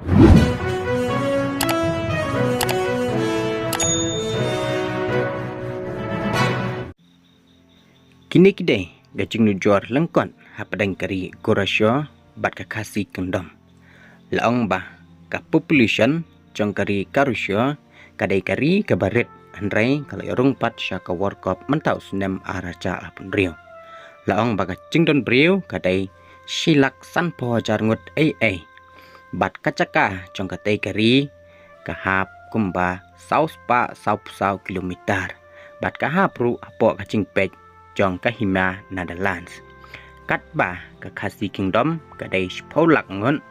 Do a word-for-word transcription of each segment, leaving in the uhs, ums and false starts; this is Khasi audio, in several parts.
Kine ki dei ka jingnujor lyngkot hapdeng ka ri Croatia bad ka Khasi Kingdom. La ong ba ka population jong ka ri Croatia ka dei ka ri kaba rit, hynrei ka la ïarung pat sha ka World Cup mynta u snem ar hajar arphew hynriew. La ong ba ka jingdon briew ka dei shi lak sanphew hajar ngut ei ei. Bad ka jaka jong katei ka ri ka hap kumba saw spah saw phew saw kilometer. Bad ka hap ruh hapoh ka jingpeit jong ka hima Netherlands. Katba ka Khasi Kingdom ka dei shiphew lak ngut.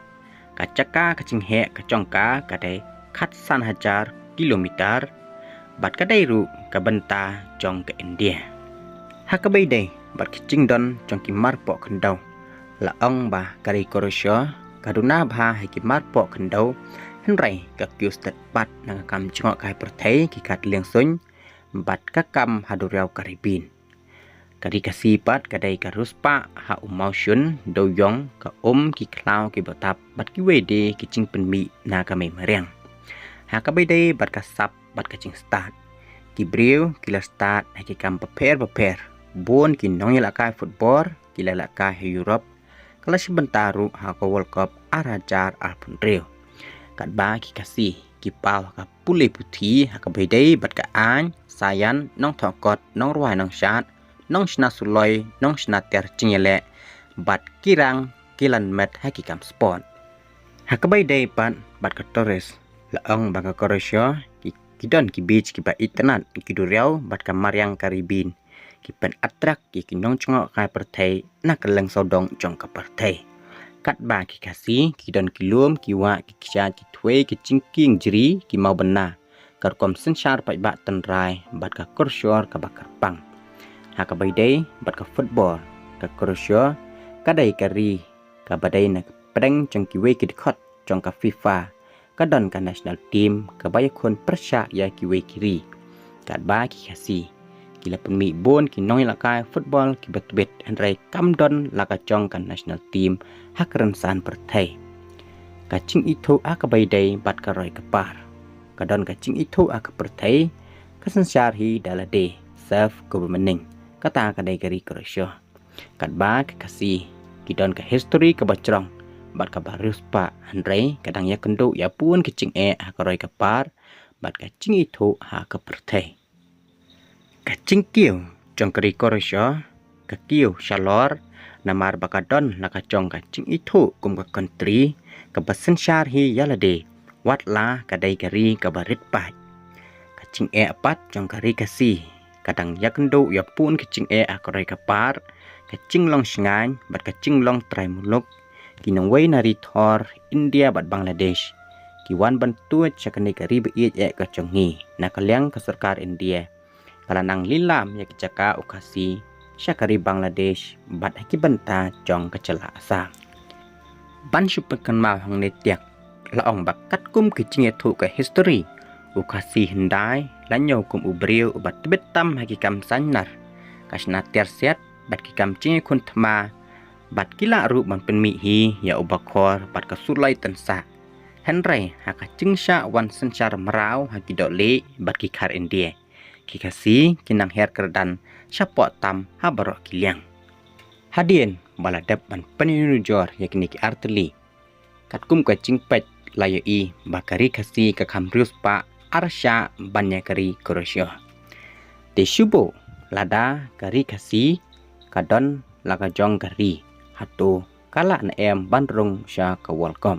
Ka jaka ka jingheh ka jong ka ka dei khatsan hajar kilometer. Bad ka dei ruh ka bynta jong ka India. Ha kaba ïadei bad ka jingdon jong ki marpoh khyndew, la ong ba ka ri Croatia ka duna bha ha ki marpoh khyndew, hynrei ka kiew stet pat na ka kam jngohkai pyrthei ki kat liang suiñ bad ka kam ha duriaw Caribbean. Ka ri Khasi pat ka dei ka riewspah ha u mawshun, dewïong, ka um, ki khlaw, ki btap bad kiwei de ki jingpynmih na ka mei mariang. Ha kaba ïadei bad ka sap bad ka jingstad, ki briew ki la stad ha ki kam bapher bapher. Bun ki nongïalehkai football ki la lehkai ha Europe, ka la shim bynta ruh ha ka World Cup ar hajar arphew hynriew. Katba ki Khasi ki paw ha ka pule puthi ha kaba ïadei bad ka aiñ, saïan, nongthoh kot, nongrwai nongshad, nongshna suloi, nongshna tiar jingïaleh, bad ki rang ki lanmet ha ki kam sport. Ha kaba ïadei pat bad ka tourist, la ong ba ka Croatia ki, ki don ki beach kiba itynnad, ki duriaw bad ka mariang Caribbean ki pynattract ïa ki nongjngohkai pyrthei na kylleng sawdong jong ka pyrthei. Katba ki Khasi ki don ki lum, ki wah, ki kshaid, ki thwei, ki jingkieng jri, ki mawbynna, ka rukom synshar paidbah tynrai bad ka kyrshor kaba kyrpang. Ha kaba ïadei bad ka football, ka Croatia ka dei ka ri kaba dei na ka pdeng jong kiwei ki dkhot jong ka FIFA, ka don ka national team kaba ïakhun pyrshah ïa kiwei ki ri. Katba ki Khasi ki la pynmih bun ki nongïalehkai football kiba tbit, hynrei kam don la ka jong ka national team ha ka rynsan pyrthei. Ka jingithuh ha kaba ïadei bad ka roi ka par, ka don ka jingithuh ha ka pyrthei, ka synshar hi da lade, self governing, kata ka dei ka ri Croatia. Katba ki Khasi ki don ka history kaba jrong bad kaba riewspah, hynrei ka dang ïakynduh ïa bun ki jingeh ha ka roi ka par bad ka jingithuh ha ka pyrthei. Ka jingkiew jong ka ri Croatia ka kiew shalor, namar ba ka don la ka jong ka jingithuh kum ka country kaba synshar hi ïa lade, wat la ka dei ka ri kaba rit paid. Ka jingeh pat jong ka ri Khasi ka dang ïakynduh ïa bun ki jingeh ha ka roi ka par, ka jinglong shngaiñ bad ka jinglong trai muluk. Ki nongwei na ri Thor, India bad Bangladesh ki wan ban tuid sha kane ka ri ba ïeit eh ka jong ngi na ka liang ka sorkar India. Ka la nang lilam ïa ka jaka u Khasi sha ka ri Bangladesh bad ha ki bynta jong ka jylla Assam. Ban shu pynkynmaw hangne tiak, la ong ba katkum ki jingïathuh ka history, u Khasi hyndai la ñiew kum u briew uba tbit tam ha ki kam saiñnar, ka shna tiar siat bad ki kam jingïakhun thma, bad ki lah ruh ban pynmih hi ïa u bakhor bad ka suloi tynsah. Hynrei ha ka jingshah wan synshar mraw ha ki dohlieh bad ki khar India, ki Khasi ki nang her kyrdan shapoh tam ha baroh ki liang. Hadien ba la dep ban pynïanujor ïa kine ki artylli, katkum ka jingpeit la ïohi ba ka ri Khasi ka kham riewspah arshah ban ïa ka ri Croatia. Te shu buh, lada ka ri Khasi ka don la ka jong ka ri, hato ka lah ne em ban rung sha ka World Cup?